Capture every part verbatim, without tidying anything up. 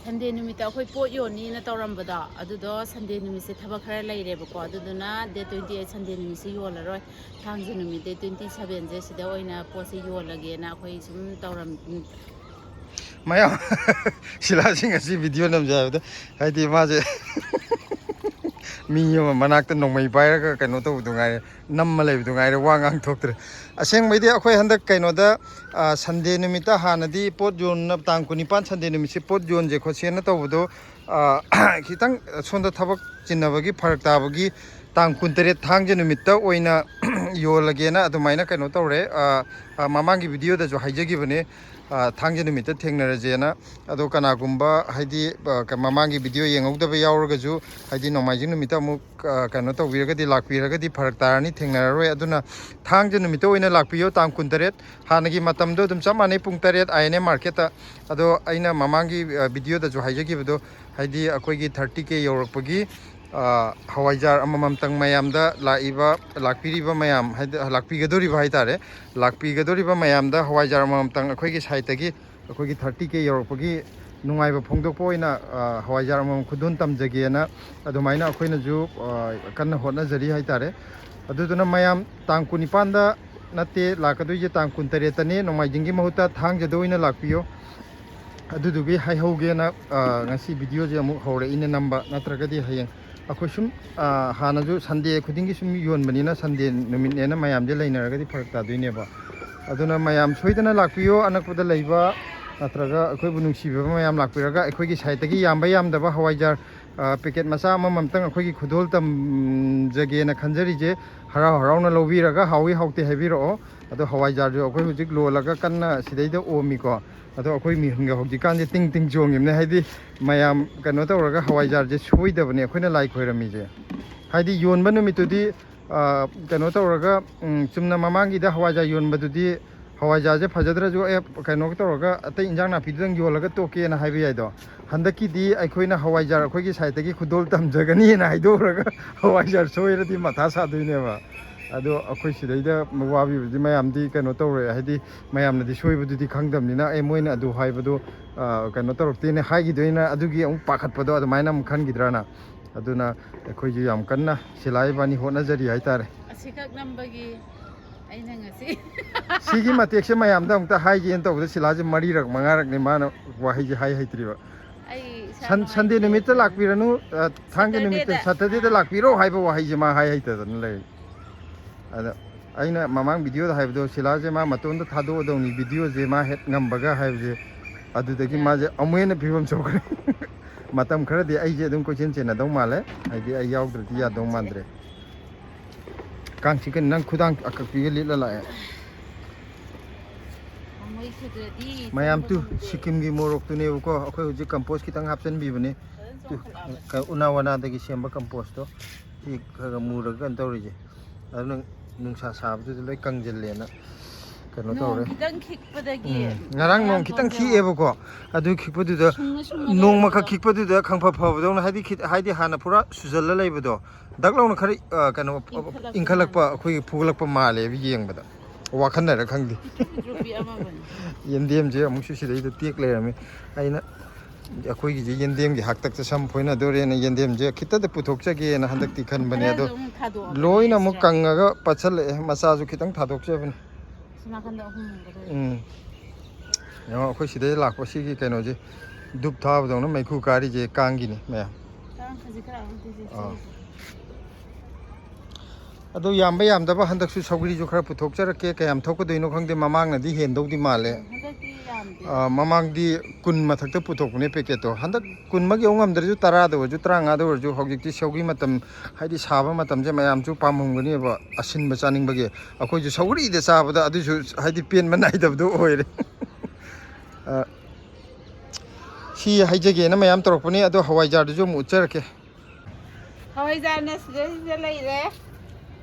ꯁꯟꯗꯦ ꯅꯨꯃꯤꯠꯇ ꯑꯩꯈꯣꯏ ꯄꯣꯠ ꯌꯣꯟꯅꯤꯅ ꯇꯧꯔꯝꯕꯗꯣ, ꯑꯗꯨꯗꯣ ꯁꯟꯗꯦ ꯅꯨꯃꯤꯠꯁꯦ ꯊꯕꯛ ꯈꯔ ꯂꯩꯔꯦꯕꯀꯣ, ꯑꯗꯨꯗꯨꯅ ꯗꯦꯠ ꯇ꯭ꯋꯦꯟꯇꯤ ꯑꯩꯠ ꯁꯟꯗꯦ ꯅꯨꯃꯤꯠꯁꯦ ꯌꯣꯜꯂꯔꯣꯏ꯫ ꯊꯥꯡꯖ ꯅꯨꯃꯤꯠ ꯗꯦꯠ ꯇ꯭ꯋꯦꯟꯇꯤ ꯁꯕꯦꯟꯁꯦ ꯁꯤꯗ ꯑꯣꯏꯅ ꯄꯣꯠꯁꯦ ꯌꯣꯜꯂꯒꯦꯅ ꯑꯩꯈꯣꯏ ꯁꯨꯝ ꯇꯧꯔꯝ ꯃꯌꯥꯝ ꯁꯤꯂꯥꯁꯤꯡ ꯑꯁꯤ ꯚꯤꯗꯤꯑꯣ ꯅꯝꯖꯩ ꯍꯥꯏꯕꯗ, ꯍꯥꯏꯗꯤ ꯃꯥꯁꯦ ꯃꯤ ꯑꯃ ꯃꯅꯥꯛꯇ ꯅꯣꯡꯃꯩ ꯄꯥꯏꯔꯒ ꯀꯩꯅꯣ ꯇꯧꯕꯗꯨ ꯉꯥꯏꯔꯦ, ꯅꯝꯃ ꯂꯩꯕꯗꯨ ꯉꯥꯏꯔꯦ, ꯋꯥ ꯉꯥꯡꯊꯣꯛꯇ꯭ꯔꯦ꯫ ꯑꯁꯦꯡꯕꯩꯗꯤ ꯑꯩꯈꯣꯏ ꯍꯟꯗꯛ ꯀꯩꯅꯣꯗ, ꯁꯟꯗꯦ ꯅꯨꯃꯤꯠꯇ ꯍꯥꯟꯅꯗꯤ ꯄꯣꯠ ꯌꯣꯟꯅ, ꯇꯥꯡ ꯀꯨꯟꯅꯤꯄꯥꯟ ꯁꯟꯗꯦ ꯅꯨꯃꯤꯠꯁꯦ ꯄꯣꯠ ꯌꯣꯟꯁꯦ ꯈꯣꯠꯁꯦꯅ ꯇꯧꯕꯗꯣ, ꯈꯤꯇꯪ ꯁꯣꯝꯗ ꯊꯕꯛ ꯆꯤꯟꯅꯕꯒꯤ, ꯐꯔꯛ ꯇꯥꯕꯒꯤ, ꯇꯥꯡ ꯀꯨꯟꯇꯔꯦꯠ ꯊꯥꯡꯖ ꯅꯨꯃꯤꯠꯇ ꯑꯣꯏꯅ ꯌꯣꯜꯂꯒꯦꯅ ꯑꯗꯨꯃꯥꯏꯅ ꯀꯩꯅꯣ ꯇꯧꯔꯦ꯫ ꯃꯃꯥꯡꯒꯤ ꯚꯤꯗꯤꯑꯣꯗꯁꯨ ꯍꯥꯏꯖꯈꯤꯕꯅꯦ, ꯊꯥꯡꯖ ꯅꯨꯃꯤꯠꯇ ꯊꯦꯡꯅꯔꯁꯦꯅ꯫ ꯑꯗꯣ ꯀꯅꯥꯒꯨꯝꯕ ꯍꯥꯏꯗꯤ ꯃꯃꯥꯡꯒꯤ ꯚꯤꯗꯤꯑꯣ ꯌꯦꯡꯍꯧꯗꯕ ꯌꯥꯎꯔꯒꯁꯨ, ꯍꯥꯏꯗꯤ ꯅꯣꯡꯃꯥꯏꯖꯤꯡ ꯅꯨꯃꯤꯠꯇ ꯑꯃꯨꯛ ꯀꯩꯅꯣ ꯇꯧꯕꯤꯔꯒꯗꯤ, ꯂꯥꯛꯄꯤꯔꯒꯗꯤ ꯐꯔꯛ ꯇꯥꯔꯅꯤ, ꯊꯦꯡꯅꯔꯔꯣꯏ꯫ ꯑꯗꯨꯅ ꯊꯥꯡꯖ ꯅꯨꯃꯤꯠꯇ ꯑꯣꯏꯅ ꯂꯥꯛꯄꯤꯌꯣ, ꯇꯥꯡ ꯀꯨꯟꯇꯔꯦꯠ꯫ ꯍꯥꯟꯅꯒꯤ ꯃꯇꯝꯗꯣ ꯑꯗꯨꯝ ꯆꯞ ꯃꯥꯟꯅꯩ, ꯄꯨꯡ ꯇꯔꯦꯠ ꯑꯥꯏ ꯑꯦꯟ ꯑꯦ ꯃꯥꯔꯀꯦꯠꯇ꯫ ꯑꯗꯣ ꯑꯩꯅ ꯃꯃꯥꯡꯒꯤ ꯚꯤꯗꯤꯑꯣꯗꯁꯨ ꯍꯥꯏꯖꯈꯤꯕꯗꯣ, ꯍꯥꯏꯗꯤ ꯑꯩꯈꯣꯏꯒꯤ ꯊꯥꯔꯇꯤ ꯀꯦ ꯌꯧꯔꯛꯄꯒꯤ ꯍꯋꯥꯏꯖꯥꯔ ꯑꯃꯃꯝꯇꯪ ꯃꯌꯥꯝꯗ ꯂꯥꯛꯏꯕ, ꯂꯥꯛꯄꯤꯔꯤꯕ ꯃꯌꯥꯝ, ꯍꯥꯏꯗꯤ ꯂꯥꯛꯄꯤꯒꯗꯧꯔꯤꯕ ꯍꯥꯏ ꯇꯥꯔꯦ, ꯂꯥꯛꯄꯤꯒꯗꯧꯔꯤꯕ ꯃꯌꯥꯝꯗ ꯍꯋꯥꯏꯖꯥꯔ ꯑꯃꯃꯝꯇꯪ ꯑꯩꯈꯣꯏꯒꯤ ꯁꯥꯏꯠꯇꯒꯤ, ꯑꯩꯈꯣꯏꯒꯤ ꯊꯥꯔꯇꯤ ꯀꯦ ꯌꯧꯔꯛꯄꯒꯤ ꯅꯨꯡꯉꯥꯏꯕ ꯐꯣꯡꯗꯣꯛꯄ ꯑꯣꯏꯅ ꯍꯋꯥꯏꯖꯥꯔ ꯑꯃꯃꯝ ꯈꯨꯗꯣꯜ ꯇꯝꯖꯒꯦꯅ ꯑꯗꯨꯃꯥꯏꯅ ꯑꯩꯈꯣꯏꯅꯁꯨ ꯀꯟꯅ ꯍꯣꯠꯅꯖꯔꯤ ꯍꯥꯏ ꯇꯥꯔꯦ꯫ ꯑꯗꯨꯗꯨꯅ ꯃꯌꯥꯝ ꯇꯥꯡ ꯀꯨꯟꯅꯤꯄꯥꯟꯗ ꯅꯠꯇꯦ ꯂꯥꯛꯀꯗꯣꯏꯁꯦ, ꯇꯥꯡ ꯀꯨꯟꯇꯔꯦꯠꯇꯅꯦ, ꯅꯣꯡꯃꯥꯏꯖꯤꯡꯒꯤ ꯃꯍꯨꯠꯇ ꯊꯥꯡꯖꯗ ꯑꯣꯏꯅ ꯂꯥꯛꯄꯤꯌꯣ꯫ ꯑꯗꯨꯗꯨꯒꯤ ꯍꯥꯏꯍꯧꯒꯦꯅ ꯉꯁꯤ ꯚꯤꯗꯤꯑꯣꯁꯦ ꯑꯃꯨꯛ ꯍꯧꯔꯛꯏꯅꯦ ꯅꯝꯕ, ꯅꯠꯇ꯭ꯔꯒꯗꯤ ꯍꯌꯦꯡ ꯑꯩꯈꯣꯏ ꯁꯨꯝ ꯍꯥꯟꯅꯁꯨ ꯁꯟꯗꯦ ꯈꯨꯗꯤꯡꯒꯤ ꯁꯨꯝ ꯌꯣꯟꯕꯅꯤꯅ, ꯁꯟꯗꯦ ꯅꯨꯃꯤꯠꯅꯦꯅ ꯃꯌꯥꯝꯁꯦ ꯂꯩꯅꯔꯒꯗꯤ ꯐꯔꯛ ꯇꯥꯗꯣꯏꯅꯦꯕ꯫ ꯑꯗꯨꯅ ꯃꯌꯥꯝ ꯁꯣꯏꯗꯅ ꯂꯥꯛꯄꯤꯌꯣ, ꯑꯅꯛꯄꯗ ꯂꯩꯕ ꯅꯠꯇ꯭ꯔꯒ ꯑꯩꯈꯣꯏꯕꯨ ꯅꯨꯡꯁꯤꯕꯤꯕ ꯃꯌꯥꯝ ꯂꯥꯛꯄꯤꯔꯒ ꯑꯩꯈꯣꯏꯒꯤ ꯁꯥꯏꯠꯇꯒꯤ ꯌꯥꯝꯕ ꯌꯥꯝꯗꯕ ꯍꯋꯥꯏꯖꯥꯔ ꯄꯦꯀꯦꯠ ꯃꯆꯥ ꯑꯃꯃꯝꯇꯪ ꯑꯩꯈꯣꯏꯒꯤ ꯈꯨꯗꯣꯜ ꯇꯝꯖꯒꯦꯅ ꯈꯟꯖꯔꯤꯁꯦ꯫ ꯍꯔꯥꯎ ꯍꯔꯥꯎꯅ ꯂꯧꯕꯤꯔꯒ ꯍꯥꯎꯏ ꯍꯥꯎꯇꯦ ꯍꯥꯏꯕꯤꯔꯛꯑꯣ꯫ ꯑꯗꯣ ꯍꯋꯥꯏꯖꯥꯔꯁꯨ ꯑꯩꯈꯣꯏ ꯍꯧꯖꯤꯛ ꯂꯣꯜꯂꯒ ꯀꯟꯅ ꯁꯤꯗꯩꯗ ꯑꯣꯝꯃꯤꯀꯣ꯫ ꯑꯗꯣ ꯑꯩꯈꯣꯏ ꯃꯤꯍꯨꯟꯒ ꯍꯧꯖꯤꯛꯀꯥꯟꯁꯦ ꯇꯤꯡ ꯇꯤꯡ ꯆꯣꯡꯉꯤꯕꯅꯦ, ꯍꯥꯏꯗꯤ ꯃꯌꯥꯝ ꯀꯩꯅꯣ ꯇꯧꯔꯒ ꯍꯋꯥꯏꯖꯥꯔꯁꯦ ꯁꯣꯏꯗꯕꯅꯦ ꯑꯩꯈꯣꯏꯅ ꯂꯥꯏ ꯈꯣꯏꯔꯝꯃꯤꯁꯦ꯫ ꯍꯥꯏꯗꯤ ꯌꯣꯟꯕ ꯅꯨꯃꯤꯠꯇꯨꯗꯤ ꯀꯩꯅꯣ ꯇꯧꯔꯒ, ꯆꯨꯝꯅ ꯃꯃꯥꯡꯒꯤꯗ ꯍꯋꯥꯏꯖꯥꯔ ꯌꯣꯟꯕꯗꯨꯗꯤ ꯍꯋꯥꯏꯖꯥꯔꯁꯦ ꯐꯖꯗ꯭ꯔꯁꯨ, ꯑꯦ, ꯀꯩꯅꯣ ꯇꯧꯔꯒ ꯑꯇꯩ ꯏꯟꯖꯥꯡ ꯅꯥꯄꯤꯗꯨꯗꯪ ꯌꯣꯜꯂꯒ ꯇꯣꯛꯀꯦꯅ ꯍꯥꯏꯕ ꯌꯥꯏꯗꯣ꯫ ꯍꯟꯗꯛꯀꯤꯗꯤ ꯑꯩꯈꯣꯏꯅ ꯍꯋꯥꯏꯖꯥꯔ ꯑꯩꯈꯣꯏꯒꯤ ꯁꯥꯏꯠꯇꯒꯤ ꯈꯨꯗꯣꯜ ꯇꯝꯖꯒꯅꯤꯅ ꯍꯥꯏꯗꯣꯛꯎꯔꯒ ꯍꯋꯥꯏꯖꯥꯔ ꯁꯣꯏꯔꯗꯤ ꯃꯊꯥ ꯁꯥꯗꯣꯏꯅꯦꯕ꯫ ꯑꯗꯣ ꯑꯩꯈꯣꯏ ꯁꯤꯗꯩꯗ ꯋꯥꯕꯤꯕꯗꯤ ꯃꯌꯥꯝꯗꯤ ꯀꯩꯅꯣ ꯇꯧꯔꯣꯏ, ꯍꯥꯏꯗꯤ ꯃꯌꯥꯝꯅꯗꯤ ꯁꯣꯏꯕꯗꯨꯗꯤ ꯈꯪꯗꯕꯅꯤꯅ, "ꯑꯦ, ꯃꯣꯏꯅ ꯑꯗꯨ ꯍꯥꯏꯕꯗꯣ, ꯑ, ꯀꯩꯅꯣ ꯇꯧꯔꯛꯇꯦꯅꯦ" ꯍꯥꯏꯈꯤꯗꯣꯏꯅ, ꯑꯗꯨꯒꯤ ꯑꯃꯨꯛ ꯄꯥꯈꯠꯄꯗꯣ ꯑꯗꯨꯃꯥꯏꯅ ꯑꯃꯨꯛ ꯈꯟꯈꯤꯗ꯭ꯔꯅ꯫ ꯑꯗꯨꯅ ꯑꯩꯈꯣꯏꯁꯨ ꯌꯥꯝ ꯀꯟꯅ ꯁꯤꯂꯥ ꯏꯕꯥꯅꯤ ꯍꯣꯠꯅꯖꯔꯤ ꯍꯥꯏꯇꯥꯔꯦ꯫ ꯑꯁꯤꯈꯛ ꯅꯝꯕꯒꯤ ꯑꯩꯅ ꯉꯁꯤ ꯁꯤꯒꯤ ꯃꯇꯦꯛꯁꯦ ꯃꯌꯥꯝꯗ ꯑꯃꯨꯛꯇ ꯍꯥꯏꯒꯦꯅ ꯇꯧꯕꯗ, ꯁꯤꯂꯥꯁꯦ ꯃꯔꯤꯔꯛ ꯃꯉꯥꯔꯛꯅꯤ ꯃꯥꯅ ꯋꯥꯍꯩꯁꯦ ꯍꯥꯏ ꯍꯩꯇ꯭ꯔꯤꯕ꯫ ꯑꯩ ꯏꯁꯥ ꯁꯟ-, ꯁꯟꯗꯦ ꯅꯨꯡꯉꯥꯏꯇꯦ ꯅꯨꯃꯤꯠꯇ ꯑꯗꯨꯅ꯫ ꯂꯥꯛꯄꯤꯔꯅꯨ, ꯑ, ꯊꯥꯡꯖ ꯅꯨꯃꯤꯠꯇ, ꯁꯇꯔꯗꯦꯗ꯫ ꯁꯇꯔꯗꯦꯗ ꯑꯥ꯫ ꯂꯥꯛꯄꯤꯔꯣ ꯍꯥꯏꯕ ꯋꯥꯍꯩꯁꯦ ꯃꯥ ꯍꯥꯏ ꯍꯩꯇꯗꯅ ꯂꯩ꯫ ꯑꯗ ꯑꯩꯅ ꯃꯃꯥꯡ ꯚꯤꯗꯤꯑꯣꯗ ꯍꯥꯏꯕꯗꯣ, ꯁꯤꯂꯥꯁꯦ ꯃꯥ ꯃꯇꯣꯟꯗ ꯊꯥꯗꯣꯛꯑꯗꯧꯅꯤ, ꯚꯤꯗꯤꯑꯣꯁꯦ ꯃꯥ ꯍꯦꯛ ꯉꯝꯕꯒ ꯍꯥꯏꯕꯁꯦ, ꯑꯗꯨꯗꯒꯤ ꯌꯥꯔꯦ꯫ ꯃꯥꯁꯦ ꯑꯃꯨꯛ ꯍꯦꯟꯅ ꯐꯤꯕꯝ ꯁꯣꯛꯈ꯭ꯔꯦ꯫ ꯃꯇꯝ ꯈꯔꯗꯤ ꯑꯩꯁꯦ ꯑꯗꯨꯝ ꯀꯣꯏꯆꯦꯟ ꯆꯦꯟꯅꯗꯧ ꯃꯥꯜꯂꯦ, ꯍꯥꯏꯗꯤ ꯑꯩ ꯌꯥꯎꯗ꯭ꯔꯗꯤ ꯌꯥꯗꯧ ꯃꯥꯟꯗ꯭ꯔꯦ꯫ ꯀꯥꯡ ꯆꯤꯛꯀꯅꯤ, ꯅꯪ ꯈꯨꯗꯥꯡ ꯑꯀꯛꯄꯤꯒ ꯂꯤꯠꯂ ꯂꯥꯛꯑꯦ꯫ ꯃꯣꯏ ꯈꯨꯗ꯭ꯔꯗꯤ ꯃꯌꯥꯝ ꯆꯪꯕ ꯇꯨ, ꯉꯝꯗꯦ꯫ ꯁꯤꯛꯀꯤꯝꯒꯤ ꯃꯣꯔꯣꯛꯇꯨꯅꯦꯕꯀꯣ, ꯑꯩꯈꯣꯏ ꯍꯧꯖꯤꯛ ꯀꯝꯄꯣꯁ ꯈꯤꯇꯪ ꯍꯥꯞꯆꯤꯟꯕꯤꯕꯅꯦ꯫ ꯐꯖꯅ ꯇꯨ, ꯆꯣꯡꯈꯠꯂꯛꯑꯕꯅꯤ꯫ ꯀ-, ꯎꯅꯥ ꯋꯥꯅꯥꯗꯒꯤ ꯁꯦꯝꯕ ꯀꯝꯄꯣꯁꯇꯣ꯫ ꯁꯤ ꯈꯔ ꯈꯔ ꯃꯨꯔꯒ ꯀꯩꯅꯣ ꯇꯧꯔꯤꯁꯦ꯫ ꯑꯗꯨꯅ ꯅꯨꯡꯁꯥ ꯁꯥꯕꯗꯨꯗ ꯂꯣꯏ ꯀꯪꯁꯤꯜꯂꯦꯅ ꯀꯩꯅꯣ ꯅꯣꯡ ꯇꯧꯔꯦ꯫ ꯈꯤꯇꯪ ꯈꯤꯛꯄꯗꯒꯤ ꯎꯝ꯫ ꯉꯔꯥꯡ ꯅꯣꯡ ꯈꯤꯇꯪ ꯈꯤꯛꯑꯦꯕꯀꯣ꯫ ꯑꯗꯨ ꯈꯤꯛꯄꯗꯨꯗ ꯁꯨꯡꯅ ꯁꯨꯡꯅ ꯅꯣꯡꯃꯈꯛ ꯂꯩꯔꯝꯕꯗꯣ꯫ ꯈꯤꯛꯄꯗꯨꯗ ꯈꯪꯐ ꯐꯕꯗꯧꯅ, ꯍꯥꯏꯗꯤ ꯈꯤꯠ-, ꯍꯥꯏꯗꯤ ꯍꯥꯟꯅ ꯄꯨꯔꯥ ꯁꯨꯖꯜꯂ ꯂꯩꯕꯗꯣ꯫ ꯗꯛ ꯂꯥꯎꯅ ꯈꯔ, ꯑ, ꯀꯩꯅꯣ, ꯏꯪꯈꯠꯂꯛꯄ ꯏꯪꯈꯠꯂꯛꯄ ꯃꯥꯜꯂꯦ꯫ ꯑꯩꯈꯣꯏꯒꯤ ꯐꯨꯒꯠꯂꯛꯄ ꯃꯥꯜꯂꯦꯕ ꯌꯦꯡꯕꯗ꯫ ꯋꯥꯈꯜꯅꯔ ꯈꯪꯗꯦ꯫ ꯄꯤꯛꯇ꯭ꯔꯨ ꯄꯤꯛꯄ ꯑꯃꯃꯅꯤ꯫ ꯌꯦꯟꯗꯦꯝꯁꯦ ꯑꯃꯨꯛꯁꯨ ꯁꯤꯗꯩꯗ ꯇꯦꯛ ꯂꯩꯔꯝꯃꯤ꯫ ꯑꯩꯅ ꯑꯩꯈꯣꯏꯒꯤꯁꯦ ꯌꯦꯟꯗꯦꯝꯒꯤ ꯍꯥꯛꯇꯛꯇ ꯁꯝ ꯐꯣꯏꯅꯗꯣꯔꯦꯅ ꯌꯦꯟꯗꯦꯝꯁꯦ ꯈꯤꯇꯗ ꯄꯨꯊꯣꯛꯆꯒꯦꯅ ꯍꯟꯗꯛꯇꯤ ꯈꯟꯕꯅꯦ, ꯑꯗꯣ ꯈꯔꯁꯨ ꯑꯃꯨꯛ ꯊꯥꯗꯣꯛꯑꯕꯅꯦ ꯂꯣꯏꯅ ꯑꯃꯨꯛ extra꯫ ꯀꯪꯉꯒ ꯄꯠꯁꯜꯂꯛꯑꯦ꯫ ꯃꯆꯥꯁꯨ ꯈꯤꯇꯪ ꯊꯥꯗꯣꯛꯆꯕꯅꯤ꯫ ꯁꯣꯝ ꯅꯥꯀꯟꯗ ꯑꯍꯨꯝ ꯑꯃꯒ ꯂꯩꯔꯦ꯫ ꯎꯝ꯫ ꯌꯦꯡꯉꯣ, ꯑꯩꯈꯣꯏ ꯁꯤꯗꯩ ꯂꯥꯛꯄ ꯁꯤꯒꯤ ꯀꯩꯅꯣꯁꯦ ꯙꯨꯞ ꯊꯥꯕꯗꯧꯅ ꯃꯩꯈꯨ ꯀꯥꯔꯤꯁꯦ ꯀꯥꯡꯒꯤꯅꯤ ꯃꯌꯥꯝ꯫ ꯀꯥꯡ ꯈꯖꯤꯛ ꯈꯔ ꯑꯃ ꯇꯤꯁꯤ ꯑꯥ꯫ ꯆꯤꯛꯏꯁꯦ꯫ ꯑꯗꯣ ꯌꯥꯝꯕ ꯌꯥꯝꯗꯕ ꯍꯟꯗꯛꯁꯨ ꯁꯧꯒ꯭ꯔꯤꯁꯨ ꯈꯔ ꯄꯨꯊꯣꯛꯆꯔꯛꯀꯦ꯫ ꯀꯌꯥꯝ ꯊꯣꯛꯀꯗꯣꯏꯅꯣ ꯈꯪꯗꯦ, ꯃꯃꯥꯡꯅꯗꯤ ꯍꯦꯟꯗꯧꯗꯤ ꯃꯥꯜꯂꯦ꯫ ꯎꯝ, ꯍꯟꯗꯛꯇꯤ ꯌꯥꯝꯗꯦ꯫ ꯑꯥ, ꯃꯃꯥꯡꯗꯤ ꯀꯨꯟ ꯃꯊꯛꯇ ꯄꯨꯊꯣꯛꯄꯅꯦ ꯄꯦꯀꯦꯠꯇꯣ꯫ ꯍꯟꯗꯛ ꯎꯝ꯫ ꯀꯨꯟꯃꯛ ꯌꯧ ꯉꯝꯗ꯭ꯔꯁꯨ ꯇꯔꯥꯗ ꯑꯣꯏꯔꯁꯨ ꯇꯔꯥꯃꯉꯥꯗ ꯑꯣꯏꯔꯁꯨ ꯍꯧꯖꯤꯛꯇꯤ ꯁꯧꯒ꯭ꯔꯤ ꯃꯇꯝ, ꯍꯥꯏꯗꯤ ꯁꯥꯕ ꯃꯇꯝꯁꯦ ꯃꯌꯥꯝꯁꯨ ꯄꯥꯝꯃꯝꯒꯅꯦꯕ ꯑꯁꯤꯟꯕ ꯆꯥꯅꯤꯡꯕꯒꯤ꯫ ꯑꯩꯈꯣꯏꯁꯨ ꯁꯧꯒ꯭ꯔꯤꯗ ꯆꯥꯕꯗ ꯑꯗꯨꯁꯨ ꯍꯥꯏꯗꯤ ꯄꯦꯟꯕ ꯅꯥꯏꯗꯕꯗꯣ ꯑꯣꯏꯔꯦ꯫ ꯑ, ꯁꯤ ꯍꯥꯏꯖꯒꯦꯅ ꯃꯌꯥꯝ ꯇꯧꯔꯛꯄꯅꯦ, ꯑꯗꯣ ꯍꯋꯥꯏꯖꯥꯔꯗꯨꯁꯨ ꯑꯃꯨꯛ ꯎꯠꯆꯔꯛꯀꯦ꯫ ꯍꯋꯥꯏꯖꯥꯔꯅ ꯁꯤꯗꯩꯁꯤꯗ ꯂꯩꯔꯦ꯫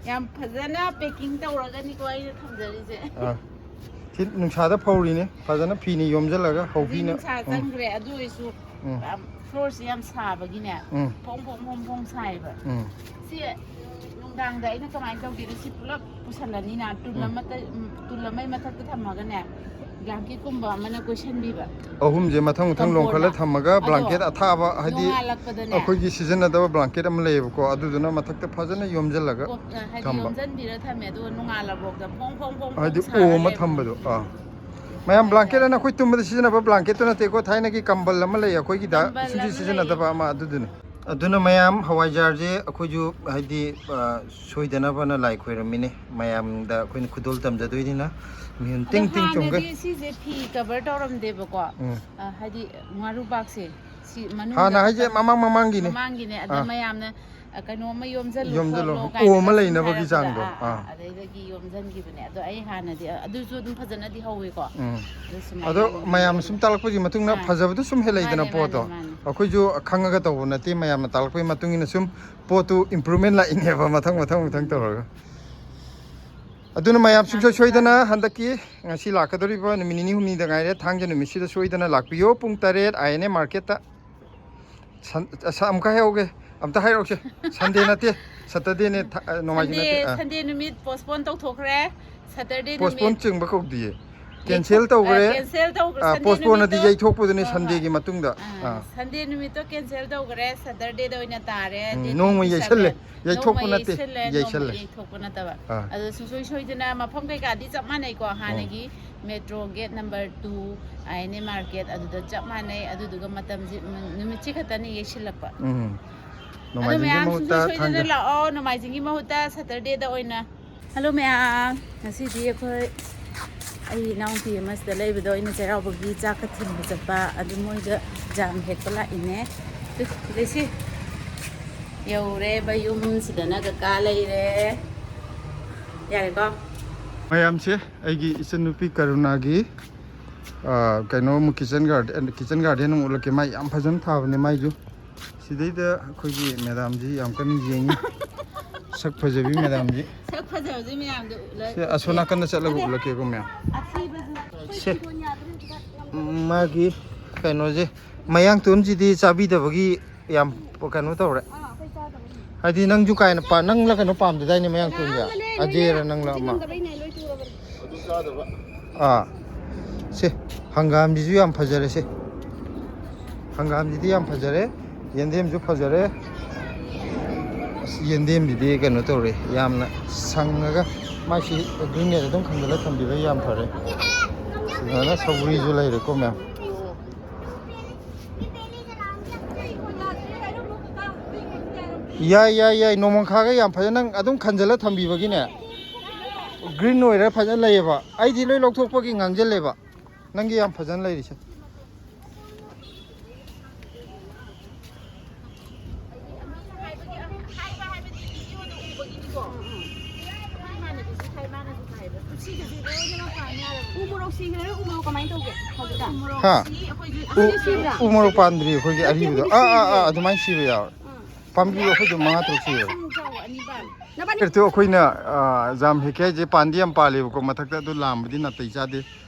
ꯌꯥꯝ ꯐꯖꯅ packing ꯇꯧꯔꯒꯅꯤꯀꯣ ꯑꯩꯅ ꯊꯝꯖꯔꯤꯁꯦ꯫ ꯑꯥ꯫ ꯁꯤ ꯅꯨꯡꯁꯥꯗ ꯐꯧꯔꯤꯅꯦ, ꯐꯖꯅ ꯐꯤꯅ ꯌꯣꯝꯁꯤꯜꯂꯒ ꯍꯧꯖꯤꯛ ꯍꯧꯕꯤꯅ꯫ ꯅꯨꯡꯁꯥ ꯎꯝ꯫ ꯆꯪꯈ꯭ꯔꯦ, ꯑꯗꯨ ꯑꯣꯏꯔꯁꯨ, ꯎꯝ꯫ ꯑꯝ, floorꯁꯤ ꯌꯥꯝ ꯁꯥꯕꯒꯤꯅꯦ, ꯎꯝ꯫ ꯐꯣꯡ ꯐꯣꯡ ꯐꯣꯡ ꯐꯣꯡ ꯁꯥꯏꯕ꯫ ꯎꯝ꯫ ꯁꯤ ꯅꯨꯡ ꯅꯨꯡꯗꯥꯡꯗ ꯑꯩꯅ ꯀꯃꯥꯏꯅ ꯇꯧꯒꯦꯗ, ꯁꯤ ꯄꯨꯂꯞ ꯄꯨꯁꯜꯂꯅꯤꯅ, ꯇꯨꯜ ꯎꯝ꯫ ꯑꯃꯠꯇ, ꯎꯝ, ꯇꯨꯜ ꯑꯃꯒꯤ ꯃꯊꯛꯇ ꯊꯝꯃꯒꯅꯦ, ꯕ꯭ꯂꯥꯡꯀꯦꯠꯀꯨꯝꯕ ꯑꯃꯅ ꯀꯣꯏꯁꯟꯕꯤꯕ꯫ ꯑꯍꯨꯝꯁꯦ ꯃꯊꯪ ꯃꯊꯪ ꯀꯝꯐꯣꯔꯠꯅ꯫ ꯂꯣꯡꯈꯠꯂ ꯊꯝꯃꯒ ꯑꯗꯣ ꯕ꯭ꯂꯥꯡꯀꯦꯠ ꯑꯊꯥꯕ, ꯍꯥꯏꯗꯤ ꯅꯣꯡꯉꯥꯜꯂꯛꯄꯗꯅꯦ꯫ ꯑꯩꯈꯣꯏꯒꯤ ꯁꯤꯖꯤꯟꯅꯗꯕ ꯕ꯭ꯂꯥꯡꯀꯦꯠ ꯑꯃ ꯂꯩꯌꯦꯕꯀꯣ, ꯑꯗꯨꯗꯨꯅ ꯃꯊꯛꯇ ꯐꯖꯅ ꯌꯣꯝꯁꯤꯜꯂꯒ ꯀꯣꯞ-, ꯑ, ꯍꯥꯏꯗꯤ ꯊꯝꯕ꯫ ꯌꯣꯝꯁꯤꯟꯕꯤꯔ ꯊꯝꯃꯦ, ꯑꯗꯨꯒ ꯅꯣꯡꯉꯥꯜꯂꯐꯥꯎꯗ ꯐꯣꯡ ꯐꯣꯡ ꯐꯣꯡ ꯐꯣꯡ ꯍꯥꯏꯗꯤ ꯁꯥꯔ ꯑꯣꯝ ꯑꯃ ꯂꯩꯕ꯫ ꯊꯝꯕꯗꯣ꯫ ꯑꯥ꯫ ꯃꯌꯥꯝ, ꯍꯣꯏ, ꯕ꯭ꯂꯥꯡꯀꯦꯠ ꯍꯣꯏ꯫ ꯑꯅ ꯑꯩꯈꯣꯏ ꯇꯨꯝꯕꯗ ꯁꯤꯖꯤꯟꯅꯕ ꯕ꯭ꯂꯥꯡꯀꯦꯠꯇꯨ ꯅꯠꯇꯦꯀꯣ, ꯊꯥꯏꯅꯒꯤ ꯀꯝꯕꯜ ꯑꯃ ꯂꯩ ꯑꯩꯈꯣꯏꯒꯤꯗ, ꯀꯝꯕꯜ ꯁꯨꯡꯁꯤ ꯑꯃ ꯁꯤꯖꯤꯟꯅꯗꯕ ꯂꯩꯌꯦ꯫ ꯑꯃ, ꯑꯗꯨꯗꯨꯅꯤ꯫ ꯑꯗꯨꯅ ꯃꯌꯥꯝ, ꯍꯋꯥꯏꯖꯥꯔꯁꯦ ꯑꯩꯈꯣꯏꯁꯨ ꯍꯥꯏꯗꯤ, ꯑ, ꯁꯣꯏꯗꯅꯕꯅ ꯂꯥꯏ ꯈꯣꯏꯔꯝꯃꯤꯅꯦ꯫ ꯃꯌꯥꯝꯗ ꯑꯩꯈꯣꯏꯅ ꯈꯨꯗꯣꯜ ꯇꯝꯖꯗꯣꯏꯅꯤꯅ ꯃꯤꯍꯨꯟ ꯑꯗꯣ ꯇꯤꯡ ꯇꯤꯡ ꯆꯣꯡꯒꯩ꯫ ꯍꯥꯟꯅꯗꯤ ꯁꯤꯁꯦ ꯐꯤ ꯀꯚꯔ ꯇꯧꯔꯝꯗꯦꯕꯀꯣ꯫ ꯎꯝ꯫ ꯑ, ꯍꯥꯏꯗꯤ ꯉꯥꯔꯨꯕꯥꯛꯁꯦ꯫ ꯁꯤ ꯃꯅꯨꯡꯗ ꯍꯥꯟꯅ ꯍꯥꯏꯁꯦ ꯈꯛꯇꯪ ꯃꯃꯥꯡ ꯃꯃꯥꯡꯒꯤꯅꯦ꯫ ꯃꯃꯥꯡꯒꯤꯅꯦ꯫ ꯑꯗ ꯑꯥ꯫ ꯃꯌꯥꯝꯅ, ꯑ, ꯀꯩꯅꯣꯝꯃ ꯌꯣꯝꯁꯤꯜꯂꯨ ꯌꯣꯝꯁꯤꯜꯂꯨ꯫ ꯈꯣꯠꯂꯣ ꯑꯣ ꯀꯥꯏꯅꯒ ꯑꯃ ꯁꯨꯝ ꯂꯩꯅꯕꯒꯤ ꯍꯥꯏꯔꯛꯄꯗ, ꯆꯥꯡꯗꯣ꯫ ꯑꯥ, ꯑꯥ, ꯑꯥ꯫ ꯑꯗꯩꯗꯒꯤ ꯌꯣꯝꯁꯤꯟꯈꯤꯕꯅꯦ꯫ ꯑꯗꯣ ꯑꯩ ꯍꯥꯟꯅꯗꯤ, ꯑ, ꯑꯗꯨꯁꯨ ꯑꯗꯨꯝ ꯐꯖꯅꯗꯤ ꯍꯧꯋꯦꯀꯣ꯫ ꯎꯝ꯫ ꯑꯗꯣ ꯁꯨꯃꯥꯏꯅ ꯑꯗꯣ ꯑꯗꯨꯝ ꯃꯌꯥꯝꯅ ꯌꯣꯝꯃꯦ꯫ ꯁꯨꯝ ꯇꯥꯛꯂꯛꯄꯒꯤ ꯃꯇꯨꯡ ꯏꯟꯅ ꯑꯥ꯫ ꯐꯖꯕꯗꯨ ꯁꯨꯝ ꯍꯦꯜꯂꯛꯏꯗꯅ ꯃꯥꯅꯦ, ꯄꯣꯠꯇꯣ꯫ ꯃꯥꯅꯦ, ꯃꯥꯅꯦ꯫ ꯑꯩꯈꯣꯏꯁꯨ ꯈꯪꯉꯒ ꯇꯧꯕ ꯅꯠꯇꯦ, ꯃꯌꯥꯝꯅ ꯇꯥꯛꯂꯛꯄꯒꯤ ꯃꯇꯨꯡ ꯏꯟꯅ ꯁꯨꯝ ꯄꯣꯠꯇꯨ improvement ꯂꯥꯛꯏꯅꯦꯕ ꯃꯊꯪ ꯃꯊꯪ ꯃꯊꯪ ꯎꯝ꯫ ꯇꯧꯔꯒ꯫ ꯑꯗꯨꯅ ꯃꯌꯥꯝ ꯁꯨꯡꯁꯣꯏ ꯁꯣꯏꯗꯅ ꯍꯟꯗꯛꯀꯤ ꯉꯁꯤ ꯂꯥꯛꯀꯗꯧꯔꯤꯕ ꯅꯨꯃꯤꯠ ꯅꯤꯅꯤ ꯍꯨꯝꯅꯤꯗ ꯉꯥꯏꯔꯦ, ꯊꯥꯡꯖ ꯅꯨꯃꯤꯠꯁꯤꯗ ꯁꯣꯏꯗꯅ ꯂꯥꯛꯄꯤꯌꯣ꯫ ꯄꯨꯡ ꯇꯔꯦꯠ, ꯑꯥꯏ ꯑꯦꯟ ꯑꯦ ꯃꯥꯔꯀꯦꯠꯇ꯫ ꯁꯟ-, ꯑꯁ, ꯑꯃꯨꯛꯀ ꯍꯥꯏꯍꯧꯒꯦ, ꯑꯝꯇ ꯍꯥꯏꯔꯛꯎꯁꯦ꯫ ꯁꯟꯗꯦ ꯅꯠꯇꯦ, ꯁꯇꯔꯗꯦꯅꯦ, ꯊ-, ꯑ, ꯅꯣꯡꯃꯥꯏꯖꯤꯡ ꯁꯟꯗꯦ, ꯅꯠꯇꯦ, ꯑ꯫ ꯁꯟꯗꯦ ꯅꯨꯃꯤꯠ postpone ꯇꯧꯊꯣꯛꯈ꯭ꯔꯦ꯫ ꯁꯇꯔꯗꯦ ꯄꯣꯁꯄꯣꯟ ꯅꯨꯃꯤꯠ꯫ ꯆꯤꯡꯕ ꯀꯧꯗꯤꯌꯦ꯫ ꯀꯦꯟꯁꯦꯜ ꯌꯩꯊꯣꯛ-, ꯑ, ꯇꯧꯈ꯭ꯔꯦ꯫ ꯀꯦꯟꯁꯦꯜ ꯇꯧꯈ꯭ꯔꯦ꯫ ꯑ, ꯁꯟꯗꯦ ꯄꯣꯁꯄꯣꯟ ꯑꯗꯤ ꯅꯨꯃꯤꯠꯇꯣ꯫ ꯌꯩꯊꯣꯛꯄꯗꯨꯅꯦ, ꯍꯣꯏ, ꯍꯣꯏ꯫ ꯁꯟꯗꯦꯒꯤ ꯃꯇꯨꯡꯗ꯫ ꯑꯥ, ꯑꯥ꯫ ꯁꯟꯗꯦ ꯅꯨꯃꯤꯠꯇꯣ ꯀꯦꯟꯁꯦꯜ ꯇꯧꯈ꯭ꯔꯦ, ꯁꯇꯔꯗꯦꯗ ꯑꯣꯏꯅ ꯇꯥꯔꯦ, ꯎꯝ, ꯗꯦꯠ ꯅꯣꯡꯃ ꯇ꯭ꯋꯦꯟꯇꯤ ꯁꯚꯦꯟ꯫ ꯌꯩꯁꯜꯂꯦ꯫ ꯌꯩꯊꯣꯛꯄ ꯅꯣꯡꯃ ꯅꯠꯇꯦ, ꯌꯩꯁꯜꯂꯦ, ꯅꯣꯡꯃ ꯌꯩꯁꯜꯂꯦ꯫ ꯌꯩꯊꯣꯛꯄ ꯅꯠꯇꯕ꯫ ꯑꯥ꯫ ꯑꯗꯣ ꯁꯨꯡꯁꯣꯏ ꯁꯣꯏꯗꯅ ꯃꯐꯝ ꯀꯩꯀꯥꯗꯤ ꯆꯞ ꯃꯥꯟꯅꯩꯀꯣ, ꯎꯝ꯫ ꯍꯥꯟꯅꯒꯤ metro gate number two, I N A market, ꯑꯗꯨꯗ ꯆꯞ ꯃꯥꯟꯅꯩ꯫ ꯑꯗꯨꯗꯨꯒ ꯃꯇꯝꯁꯤ, ꯎꯝ, ꯅꯨꯃꯤꯠꯁꯤ ꯈꯛꯇꯅꯤ ꯌꯩꯁꯤꯜꯂꯛꯄ꯫ ꯎꯝ꯫ ꯑꯗꯣ ꯅꯣꯡꯃꯥꯏꯖꯤꯡꯒꯤ ꯃꯌꯥꯝ ꯃꯍꯨꯠꯇ ꯁꯨꯡꯁꯣꯏ ꯁꯣꯏꯗꯅ ꯊꯥꯡꯖ꯫ ꯂꯥꯛꯑꯣ, ꯅꯣꯡꯃꯥꯏꯖꯤꯡꯒꯤ ꯃꯍꯨꯠꯇ ꯁꯇꯔꯗꯦꯗ ꯑꯣꯏꯅ꯫ ꯍꯜꯂꯣ ꯃꯌꯥꯝ, ꯉꯁꯤꯗꯤ ꯑꯩꯈꯣꯏ, ꯑꯩ ꯏꯅꯥꯎꯄꯤ ꯑꯃꯁꯤꯗ ꯂꯩꯕꯗꯣ ꯑꯩꯅ ꯆꯩꯔꯥꯎꯕꯒꯤ ꯆꯥꯛꯀ ꯊꯤꯟꯕ ꯆꯠꯄ, ꯑꯗꯨ ꯃꯣꯏꯗ ꯖꯥꯝ ꯍꯦꯛꯄ ꯂꯥꯛꯏꯅꯦ꯫ ꯇꯨ, ꯂꯩꯁꯤ꯫ ꯌꯧꯔꯦ ꯃꯌꯨꯝꯁꯤꯗꯅ ꯀꯀꯥ ꯂꯩꯔꯦ꯫ ꯌꯥꯔꯦꯀꯣ? ꯃꯌꯥꯝꯁꯦ, ꯑꯩꯒꯤ ꯏꯆꯟꯅꯨꯄꯤ ꯀꯔꯨꯅꯥꯒꯤ, ꯑ, ꯀꯩꯅꯣ ꯑꯃꯨꯛ kitchen garden, kitchen garden ꯑꯃꯨꯛ ꯎꯠꯂꯛꯀꯦ꯫ ꯃꯥ ꯌꯥꯝ ꯐꯖꯅ ꯊꯥꯕꯅꯦ ꯃꯥꯏꯁꯨ꯫ ꯁꯤꯗꯩꯗ ꯑꯩꯈꯣꯏꯒꯤ ꯃꯦꯗꯥꯝꯁꯤ ꯌꯥꯝ ꯀꯟꯅ ꯌꯦꯡꯉꯤ꯫ ꯁꯛ ꯐꯖꯕꯤ ꯃꯦꯗꯥꯝꯁꯤ꯫ ꯁꯛ ꯐꯖꯕꯁꯤ ꯃꯌꯥꯝꯗ ꯎꯠꯂ-, ꯁꯦ, ꯑꯁꯣꯝ ꯅꯥꯀꯟꯗ ꯆꯠꯂꯒ ꯑꯗꯦ, ꯎꯠꯂꯛꯀꯦꯀꯣ ꯃꯌꯥꯝ꯫ ꯑꯊꯤꯕꯁꯨ꯫ ꯁꯦ, ꯃꯥꯒꯤ ꯀꯩꯅꯣꯁꯦ, ꯃꯌꯥꯡ ꯇꯣꯟꯁꯤꯗꯤ ꯆꯥꯕꯤꯗꯕꯒꯤ ꯌꯥꯝ ꯀꯩꯅꯣ ꯇꯧꯔꯦ꯫ ꯑꯥ, ꯑꯩꯈꯣꯏ ꯆꯥꯗꯕꯅꯤ꯫ ꯍꯥꯏꯗꯤ ꯅꯪꯁꯨ ꯀꯥꯏꯅ ꯄꯥ-, ꯅꯪꯂ ꯀꯩꯅꯣ ꯄꯥꯝꯗꯗꯥꯏꯅꯦ ꯃꯌꯥꯡꯇꯣꯟꯁꯦ? ꯑꯉꯥꯡꯕꯅꯦ, ꯂꯣꯏꯅ ꯑꯖꯦꯔ ꯅꯪꯂ ꯑꯃ? ꯆꯤꯡꯗꯕꯩꯅꯦ, ꯂꯣꯏ ꯇꯨꯔꯕꯅꯦ꯫ ꯑꯥ, ꯁꯦ, ꯍꯪꯒꯥꯝꯁꯤꯁꯨ ꯌꯥꯝ ꯐꯖꯔꯦ꯫ ꯁꯦ, ꯍꯪꯒꯥꯝꯁꯤꯗꯤ ꯌꯥꯝ ꯐꯖꯔꯦ, ꯌꯦꯟꯗꯦꯝꯁꯨ ꯐꯖꯔꯦ꯫ ꯑꯁ, ꯌꯦꯟꯗꯦꯝꯁꯤꯗꯤ ꯀꯩꯅꯣ ꯇꯧꯔꯦ, ꯌꯥꯝꯅ ꯁꯪꯉꯒ ꯃꯥꯏꯁꯤ ꯒ꯭ꯔꯤꯟ ꯅꯦꯠ ꯑꯗꯨꯝ ꯈꯟꯖꯤꯜꯂ ꯊꯝꯕꯤꯕ ꯌꯥꯝ ꯐꯔꯦ꯫ ꯁꯨꯃꯥꯏꯅ ꯁꯧꯒ꯭ꯔꯤꯁꯨ ꯂꯩꯔꯦꯀꯣ ꯃꯌꯥꯝ꯫ ꯌꯥꯏ, ꯌꯥꯏ, ꯌꯥꯏ꯫ ꯅꯣꯡꯃꯪꯈꯥꯒ ꯌꯥꯝ ꯐꯖꯅ ꯅꯪ ꯑꯗꯨꯝ ꯈꯟꯖꯤꯜꯂ ꯊꯝꯕꯤꯕꯒꯤꯅꯦ꯫ ꯒ꯭ꯔꯤꯟ ꯑꯣꯏꯔ ꯐꯖꯅ ꯂꯩꯌꯦꯕ꯫ ꯑꯩꯗꯤ ꯂꯣꯏ ꯂꯧꯊꯣꯛꯄꯒꯤ ꯉꯥꯡꯁꯤꯜꯂꯦꯕ꯫ ꯅꯪꯒꯤ ꯌꯥꯝ ꯐꯖꯅ ꯂꯩꯔꯤꯁꯦ꯫ ꯎ ꯃꯣꯔꯣꯛ ꯁꯤꯈ꯭ꯔꯦ, ꯎ ꯃꯣꯔꯣꯛ ꯀꯃꯥꯏꯅ ꯇꯧꯒꯦ ꯍꯧꯖꯤꯛꯀꯥꯟ? ꯍꯥ? ꯎ, ꯁꯤꯕ꯭ꯔꯥ? ꯎ ꯃꯣꯔꯣꯛ ꯄꯥꯟꯗ꯭ꯔꯤ ꯑꯩꯈꯣꯏꯒꯤ ꯑꯔꯤꯕꯗꯣ꯫ ꯑꯥ, ꯑꯥ, ꯑꯥ, ꯑꯗꯨꯃꯥꯏꯅ ꯁꯤꯕ ꯌꯥꯎꯋꯦ꯫ ꯄꯥꯝꯕꯤ ꯑꯩꯈꯣꯏꯗꯣ ꯃꯉꯥ ꯇꯔꯨꯛ ꯁꯤꯌꯦꯕ꯫ ꯅꯕꯥꯅꯤ ꯑꯩꯈꯣꯏꯅ, ꯑꯥ, ꯖꯥꯝ ꯍꯦꯛꯀꯦ ꯍꯥꯏꯁꯦ ꯄꯥꯟꯗꯤ ꯌꯥꯝ ꯄꯥꯜꯂꯦꯕꯀꯣ, ꯃꯊꯛꯇ, ꯑꯗꯨ ꯂꯥꯝꯕꯗꯤ ꯅꯥꯇꯩ ꯆꯥꯗꯦ꯫